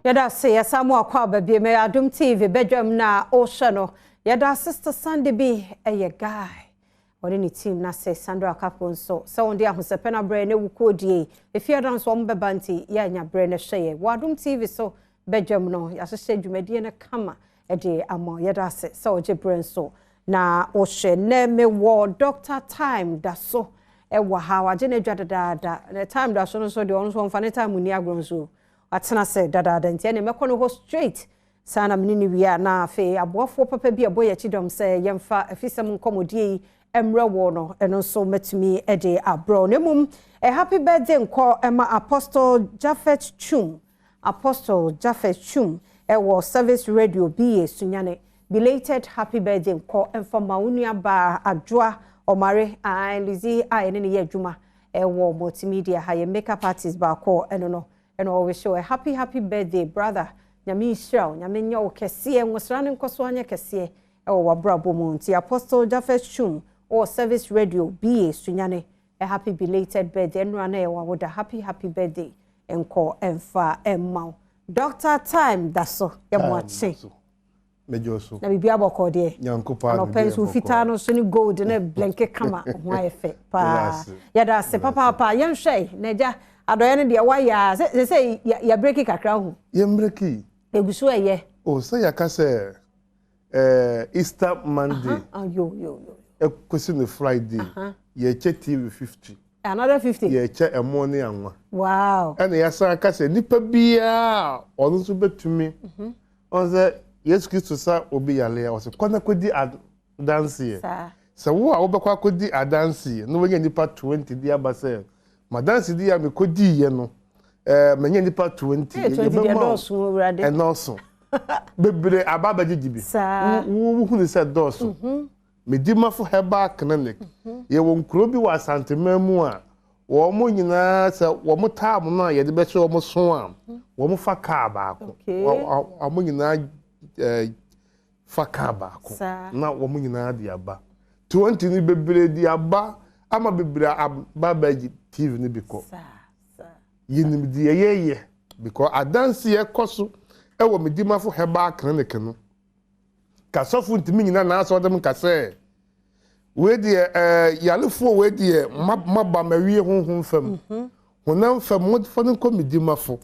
Yɛda ase, yɛsa mu akɔ aba biem. Ɛyɛ Adom TV badwam na ɔrehwɛ no. Yɛda Sister Sandy bi, ɛyɛ guy ɔne ne team na sɛ Sandra Akapo nso sɛ wɔn de ahosɛpɛ no abrɛ ne wukuo die efiada nso wɔn bɛba, nti yɛanya brɛ no hwɛ yɛ wɔ Adom TV so. Badwam no, yɛahyehyɛ dwumadie no kama ɛde ama. Yɛda ase sɛ ɔgye brɛ nso na ɔhwɛ. Nnɛ mewɔ Dr Time da so ɛwɔ ha. Wagye n'adwa dadaada na time da so no nso deɛ, ɔno nso ɔmfa ne time ni agorɔ nso, atena sɛ dadaada, nti ɛne mɛkɔ no hɔ straight saa na mene ne wie a, na afei aboafoɔ papa bi a ɛbɔ yɛn akyi dɔm sɛ yɛmfa afisɛm nkɔmmɔdie yi mmerɛ wɔ no, ɛno nso mɛtumi de abrɛ. Na mmom a happy birthday nkɔ ɛma Apostle Japhet Chum. Apostle Japhet Chum ɛwɔ Service Radio ba Sunyane, belated happy birthday nkɔ mfama wo nua baa Adwoa Ɔmare Lizzy a ɛne ne yɛ adwuma ɛwɔ multimedia ha, yɛ makeup artist baako ɛno no, ɛna ɔwɔ a happy happy birthday, brother. Nyame nhyira wo, Nyame nyɛ wo kɛseɛ, nwosra ne nkɔ so anyɛ kɛseɛ ɛwɔ w'abrabɔ mu. Nti Apostle Japhet Chum wɔ Service Radio ba Sunyane, a happy belated birthday. Ɛnora na ɛwɔ awoda. Happy happy birthday nkɔ ɛmfa ɛmma wo, Dr Time da so. Yɛmo akye. Mɛgye so. Na biribi abɔkɔ deɛ? Nyankopɔn. Anɔpɛ nso fitaa no so ne gold ne blenke kama ho ayɛ fɛ paa. Yɛda ase papaapa. Yɛnhwɛ na agya adɔeɛ no deɛ wayɛ a, sɛ yɛbreki kakra ho. Yɛmbreki. Egu so ɛyɛ. O, sɛ yɛka sɛ Easter Monday yo yo yo ɛkɔsi no Friday, yɛkyɛ TV 50. Another 50. Yɛkyɛ ɛmo ne anwa. Ɛna yɛsan ka sɛ nipa biara ɔno nso bɛtumi ɔn sɛ Yesu Kristo sa obi yale a, ɔsɛ kɔ na kɔdi adanseɛ. Sɛ wo a wobɛkɔ akɔdi adanseɛ na woanya nipa 20 de aba sɛ madanse di a mekɔdiiɛ no, manya nipa 20. Yɛbɛma ɛnɔɔso bebree aba abɛgyegye bi. Wohunu sɛ dɔɔso. Medimafo Herbal Clinic, yɛwɔ nkuro bi wɔ Asanteman mu a wɔn nyinaa sɛ wɔn taam no a yɛde bɛhyɛ wɔn so a, wɔn fa kaa baako, wɔn nyinaa fa kaa baako na wɔn nyinaa de aba. 20 no bebree de aba ama bebree aba abɛgye TV no bi kɔ. Yɛnim deɛ yɛyɛ because adanseɛ kɔ so ɛwɔ Medimafo Herbal Clinic no. Kasɔfo ntumi nyina n'asɔ ɔdɛm nka sɛ wei deɛ yalefoɔ, wei deɛ maba mawie honhom fam, honam fam momfa no nkɔ Medimafo.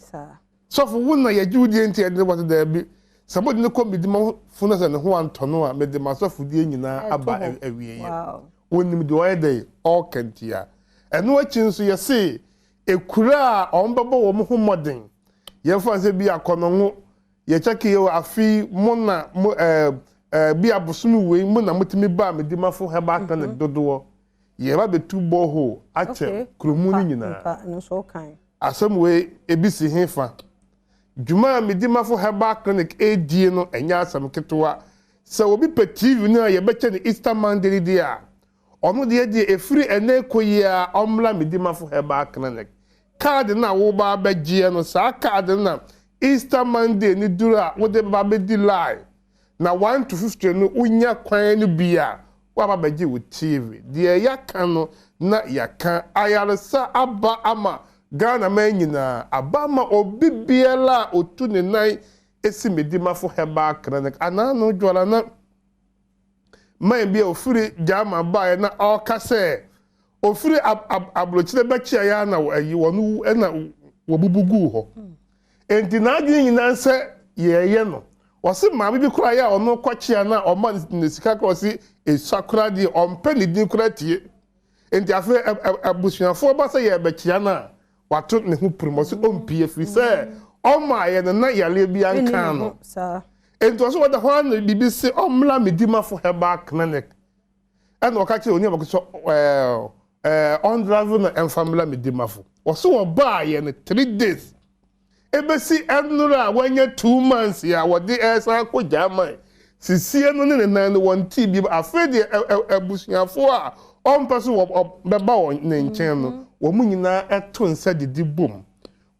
Sɔfo, wo na yɛgye wo die nti yɛde wɔte daabi sɛ mode no kɔ Medimafo no, sɛ ne ho antɔ no a, mede m'asɔfodie nyinaa aba awieɛ. Wɔnim deɛ ɔyɛ dɛ ɔɔka. Ntia ɛno akyi nso, yɛse ekura a wɔn bɛbɔ wɔn ho mmɔden, yɛmfa sɛ bi akɔnɔngo yɛkyɛke yɛ afi mo na mo ɛɛ ɛɛ bi abosom wei mo na motumi ba Medimafo Herbal Clinic dodoɔ, yɛba bɛtu borehole akyɛ kuromu no nyinaa. Asɛm wei ebi si he fa dwuma a Medimafo Herbal Clinic edie no, ɛnyɛ asɛm ketewa. Sɛ obi pɛ TV no a yɛbɛkyɛ no Easter Monday deɛ a, ɔno deɛ efiri ɛnɛ kɔ yi a, ɔmmra Medimafo Herbal Clinic. Kaadi no a woba abɛgyeɛ no, saa kaadi no na Easter Monday ne duru a wode ba bɛdi line na 1 to 50 no, wonya kwan no bi a waba bɛgye wo TV. Deɛ yɛaka no na yɛaka ayaresa aba ama Ghana man nyinaa, aba ama obi biara a otu ne nan esi Medimafo Herbal Clinic anaa no dwara na man bi a ofiri Gyama baeɛ na ɔreka sɛ ofiri aburokyire bɛkyia ya na ayi wɔn ɛna wɔbubu guu hɔ. Nti n'adwene nyinaa sɛ yɛyɛ no, wɔsi maame bi koraa yɛ a ɔno kɔkyea na ɔma ne sika koraa, ɔsi esua koraa deɛ ɔmpɛ ne din koraa tie. Nti afei abusuafoɔ ba sɛ yɛbɛkyea no a, wato ne ho pirim, ɔsi ɔmpie firi sɛ ɔma yɛ no na yareɛ bi anka no. Nti ɔsɛ wɔda hɔ ana biribi se ɔmmra Medimafo Herbal Clinic, ɛna ɔka kyerɛ onua baako sɛ ɛɛ ɔndrive no ɛmfa mmra Medimafo. Ɔsɛ wɔbaa yɛ no 3 days ebesi ɛnora a wɔanya 2 months a wɔde ɛsan akɔ German sisie no ne ne nan no wɔn ti bi. Afei deɛ abusuafoɔ a ɔmpɛ so wɔ bɛba wɔn ne nkyɛn no, wɔn nyinaa ɛto nsa didi bom.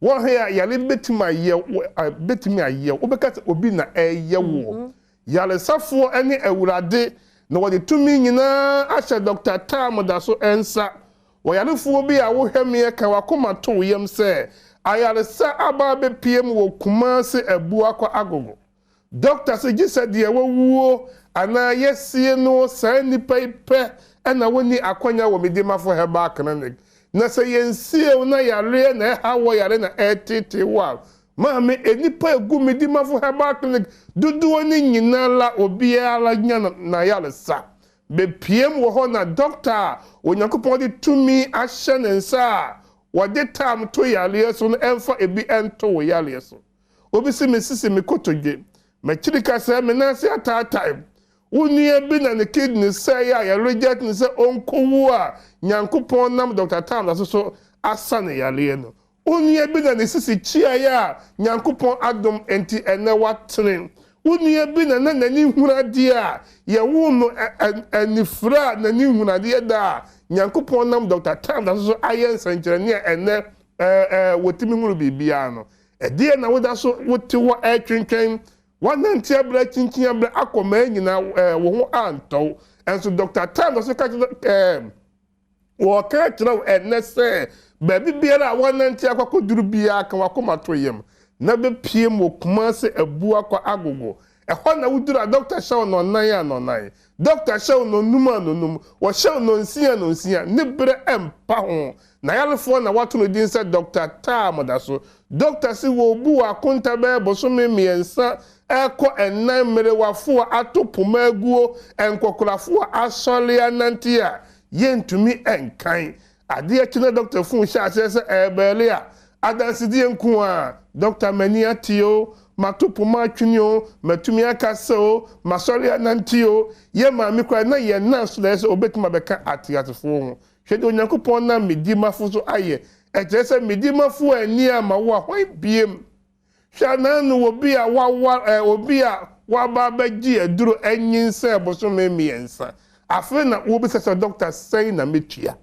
Wɔn ha a yare bɛtumi ayɛ bɛtumi ayɛ, wobɛka sɛ obi na ɛyɛ wɔ yaresafoɔ ne Awurade na wɔde tumi nyinaa ahyɛ Dr Tam da so nsa. Wɔyarefoɔ bi a wohwɛ meɛ ka wakoma to yam sɛ Ayaresa aba abɛpue mu wɔ Kumasi Abuakwa Agogo. Dɔkta se gye sɛ deɛ wawuo anaa yɛasie no saa nnipa yi pɛ na wɔnni akwanya wɔ Medimafo Herbal Clinic. Na sɛ yɛnsie wo na yareɛ na ɛha woɔ yareɛ na ɛreteetee wo a, maame, nnipa a ɛgu Medimafo Herbal Clinic dodoɔ no nyina ara obiara nya n'ayaresa. Bɛpiem wɔ hɔ na dɔkta a Onyankopɔn de tumi ahyɛ ne nsa a wɔde tam to yareɛ so no mfa ebi nto wo yareɛ so. Obi se mesisi me kotodwe, m'akyiri kasɛɛ, me nan ase ataatae. Wo nua bi na ne kidney sɛe a yɛ reject no sɛ ɔnkɔwu a Nyankopɔn nam Doctor Towns so asa no yareɛ no. Wo nua bi na ne sisi kyiaeɛ a Nyankopɔn adom nti ɛnnɛ watene. Wo nua bi na na n'ani nhunu adeɛ a yɛwoo no anifira a n'ani nhunu adeɛ da a Nyankopɔn nam Doctor Towns so ayɛ nsɛnkyerɛnne a ɛnnɛ wɔtumi hunu biribiara no. Ɛdeɛn na woda so wote hɔ retwentwɛn? Woanante abrɛ akyinkyin abrɛ akɔ mmaa nyinaa wo ho antɔ wo. Nso Dɔkta Tan nso ka kyerɛ wɔka kyerɛ wo ɛnnɛ sɛ baabi biara a woanante akɔ akɔduru biara ka w'akoma to yam na bɛpiem wɔ Kumasi Abuakwa Agogo. Ɛhɔ na woduru a dɔkta hyɛ wo nnɔnnan a nnɔnnan, dɔkta hyɛ wo nnɔnum a nnɔnum, wɔhyɛ wo nnɔnsia a nnɔnsia, ne berɛ mpa ho. N'ayarefoɔ na wɔato no din sɛ Dɔkta Taa Modaso. Dɔkta se wɔrebu wɔ akonta bɛyɛ bosome mmiɛnsa rekɔ nnan mmerewafoɔ a ato poma aguo, nkɔkorafoɔ a asɔre anante a yɛntumi nkan. Adeɛ kye na dɔkta fon hyɛ aseɛ sɛ ɛrebɛɛle a, adansedie nko ara. Dɔkta m'ani ate o, mato poma atwene o, matumi akasa o, masɔre anante o. Yɛn maame koraa na yɛn nan so na ɛyɛ sɛ ɔbɛtumi abɛka ateasefoɔ ho. Hwɛ deɛ Onyankopɔn nam me dimafo so ayɛ! Ɛkyerɛ sɛ me dimafo anni amma wo a, hwan biom? Hwɛ anaa no obi a wawar ɛɛ obi a waba abɛgye aduro anyinsɛn bosome mmiɛnsa. Afei na wobisa sɛ dɔkta sɛn na mɛtua?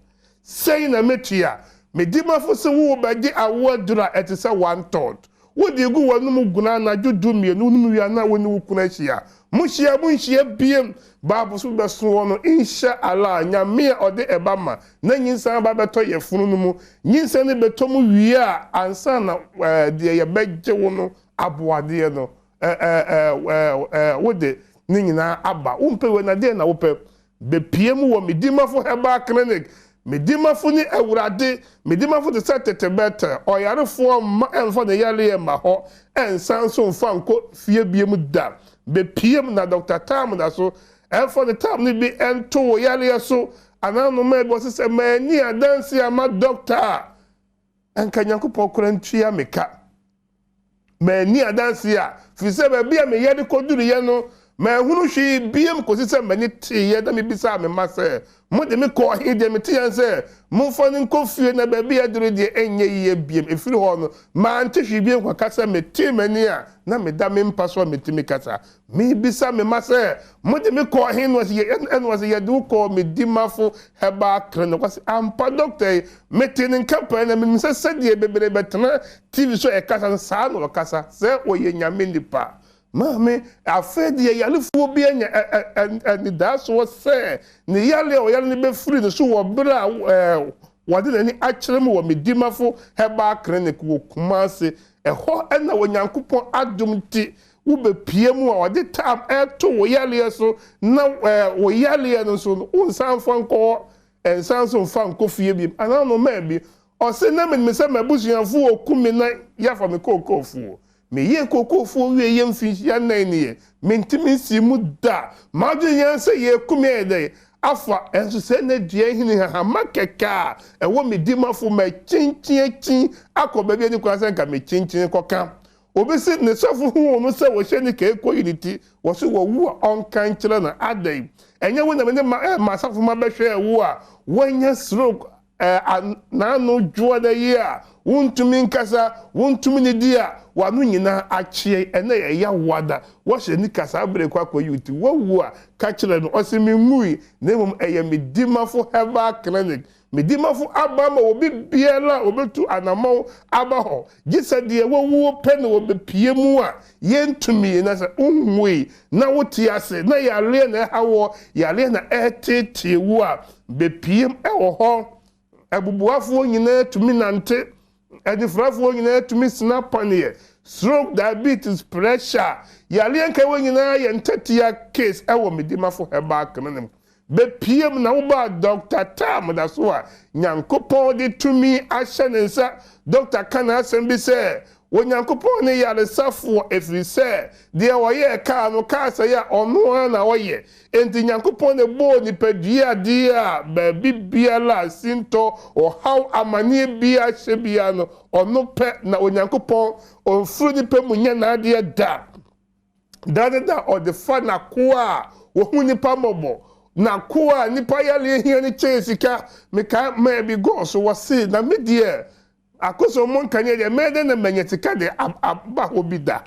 Sɛn na mɛtua? Me dimafo se worebɛgye awoɔ aduro a ɛte sɛ one third. Wode gu w'anom guna anadwo dumienu, wonom wie a na wo ne wo kunu ahyia. Mohyia a monhyia biem. Bible so bɛso wɔ no, Insha Allah, Nyame a ɔde ɛba ma, na nyinsɛn aba bɛtɔ yafunu no mu. Nyinsɛn no bɛtɔ mu wie a, ansa na deɛ yɛbɛgye wo no aboadeɛ no, wode ne nyinaa aba. Wompɛ wei na deɛn na wopɛ? Bepue mu wɔ me Dimafo Herbal Clinic. Me Dimafo ne Awurade. Me Dimafo te sɛ tete Bethel. Ɔyarefoɔ mma ɛmfa ne yareɛ mma hɔ, ɛnsan nso mfa nkɔ fie biom da. Bepue mu na Dɔkta Tam da so. Ɛmfa ne tam no bi nto wo yareɛ so anaa nnomaa bi. Ɔse sɛ manni adanseɛ amma dɔkta a, anka Nyankopɔn koraa ntua me ka. Manni adanse a, firi sɛ baabi a meyɛ de kɔduruiɛ no, manhunu hwee biom kɔsi sɛ m'ani teeɛ na mebisaa me mma sɛ, Mode me kɔɔ he? Deɛ meteeɛ ne sɛ, Momfa no nkɔ fie na baabi a aduru deɛ ɛnyɛ yie biom. Ɛfiri hɔ no, mante hwee biom kɔka sɛ metee m'ani a na meda me mpa so a metumi kasa. Mebisa me mma sɛ, Mode me kɔɔ he? Na wɔse, Yɛde wo kɔɔ Medimafo Herbal Clinic. Wɔse, Ampa dɔkta yi, metee ne nka pɛɛ na menim sɛ sɛdeɛ bebree bɛtena TV so ɛkasa no, saa na ɔkasa, sɛ ɔyɛ Nyame nipa. Maame, afei deɛ yarefoɔ bi anya anidaasoɔ sɛ ne yareɛ a ɔyare no bɛfiri ne so wɔ berɛ a wɔde n'ani akyerɛ mu wɔ Medimafo Herbal Clinic wɔ Kumasi. Ɛhɔ na Onyankopɔn adom nti wobɛpue mu a ɔde tam reto wo yareɛ so na wo yareɛ no nso no wonsan mfa nkɔ hɔ, nsan nso mfa nkɔ fie bio. Anaa no maa bi ɔse na menim sɛ m'abusuafoɔ reku me na yɛafa me kookoofuo. Meyɛɛ kookoofuo wieeɛ mfinhyia nnan nie, mentumi nsii mu da. M'adwene yɛ sɛ yɛreku me ayɛ dɛn afa, nso sɛɛ na dua nhini hahama kɛkɛ a ɛwɔ me dimafo makyinkyin akyin akɔ baabi a ɛnni kwan sɛ nka mekyinkyin kɔka. Obi se ne sɔfo huu no sɛ ɔhyɛ nika ekoyi ne ti, wɔse wawu a ɔnka nkyerɛ no, adɛn? Ɛnyɛ wo na me ne m'asafo mma bɛhwɛɛ wo a woanya stroke n'ano dwoɔ yi a wontumi nkasa, wontumi nnidi a w'ano nyinaa akyeɛ, ɛnnɛ yɛ yawoada, woahyɛ nika saa bere kɔ akɔyi wo ti, woawu a ka kyerɛ no, ɔse menwui na mmom ɛyɛ me Dimafo Herbal Clinic Me dimafo aba ma obi biara a obetu anammɔn aba hɔ, gye sɛ deɛ wawuo pɛ na ɔbɛpue mu a yɛntumi, na sɛ wonwui na wote ase na yareɛ na ɛha woɔ, yareɛ na ɛreteetee wo a, bɛpue wɔ hɔ. Abubuafoɔ nyinaa tumi nante. Anifurafoɔ nyinaa tumi sena paneɛ. Stroke, diabetes, pressure, yareɛ nkaeɛ nyinaa yɛ ntatia case ɛwɔ Medimafo Herbal Clinic. Bepiem na woba Dr. Tam da so a Nyankopɔn de tumi ahyɛ ne nsa. Dr. ka n'asɛm bi sɛ Onyankopɔn ne yaresafoɔ, ɛfiri sɛ deɛ ɔyɛɛ kaa no kaa sɛ yɛ a ɔno ara na ɔyɛ. Enti Nyankopɔn ne bɔɔ nipadua adeɛ a baabi biara a sintɔ, ɔhaw, amanneɛ biara hyɛ biara no, ɔno pɛ na Onyankopɔn ɔmfiri nipa mu nyɛ n'adeɛ da. Da ne da ɔde fa n'akoa a wɔhu nipa mmɔbɔ, n'akoa a nipa yare hia ne kyɛn sika. Mekae mmaa bi gɔɔ so wɔse na me deɛ akoso mo nkanea deɛ mɛyɛ dɛ na manya sika de aba hɔ bi da.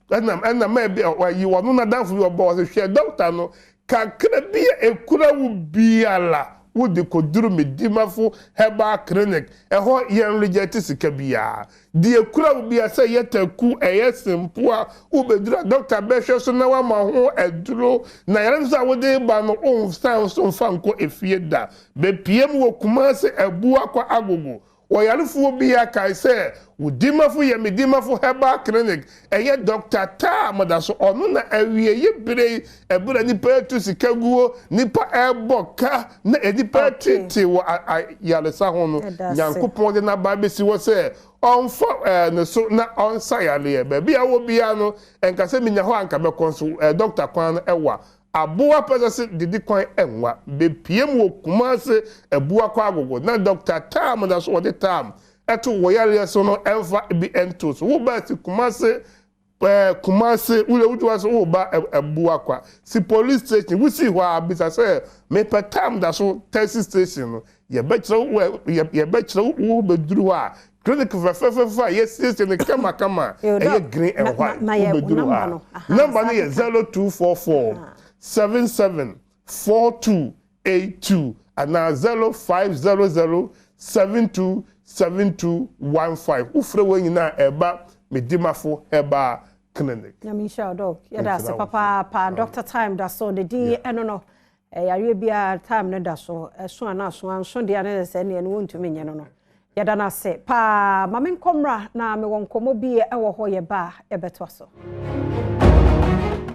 Ɛna mmaa bi ɔyi wɔn n'adamfo bi ɔbɔ ɔse hwɛ dɔkta no kakra bi a ekura wo biara wode kɔduru Medimafo Herbal Clinic, ɛhɔ yɛn reject sika biara. Deɛ ekura wo biara, sɛ ɛyɛ taku, ɛyɛ sempoa, wobɛduru a dɔkta bɛhwɛ so na wama ho aduro na yɛrɛ nso a wode ba no wonsan so mfa nkɔ efie da. Bepie mu wɔ Kumase, Abuakwa Agogo. Ɔyarefoɔ bi akae sɛ Wodimafo yɛ Medimafo Herbal Clinic, ɛyɛ Dr. Tam da so, ɔno na awieyɛ bere yi ɛberɛ nipa atu sika guo, nipa ɛbɔ ka na nipa tete wɔ ayaresa ho no, Nyankopɔn de n'aba bɛsi hɔ sɛ ɔmfa ne so na ɔnsa yareɛ. Baabi a wɔ biara no, ɛnka sɛ menya hɔ anka mɛkɔ nso, dɔkta kwan no ɛwa aboa pɛ sɛ didi kwan ɛnwa. Bepie mu wɔ Kumase, Abuakwa Agogo, na Dr. Tam da so wɔde tam ɛto wɔ yareɛ so no ɛmfa bi ɛnto so. Woba si Kumase, Kumase wúlò wútu wá so, woba Abuakwa si police station, wusi hɔ a bisa sɛ mepɛ tam da so taxi station no, yɛbɛkyerɛ wo, yɛbɛkyerɛ wo bɛduru hɔ a clinic fɛfɛɛfɛ a yɛsiesie no kamakama, ɛyɛ green and white. Wobɛduru hɔ a number no yɛ 0244 77 4282 anaa 0500 727215. Wofrɛ wɔn nyinaa ɛba Medimafo Herbal Clinic. Nyame nhyira wo, Doc. Yɛda ase papaapa. Dr Time da so de din ɛno no yareɛ biara time no da so ɛso ana aso anso deɛ ne sɛ neɛ no wɔntumi nyɛ no. Yɛda no ase paa. Ma me nkɔmmra na mewɔ nkɔmmɔ bi ɛwɔ hɔ, yɛba a yɛbɛtoa so.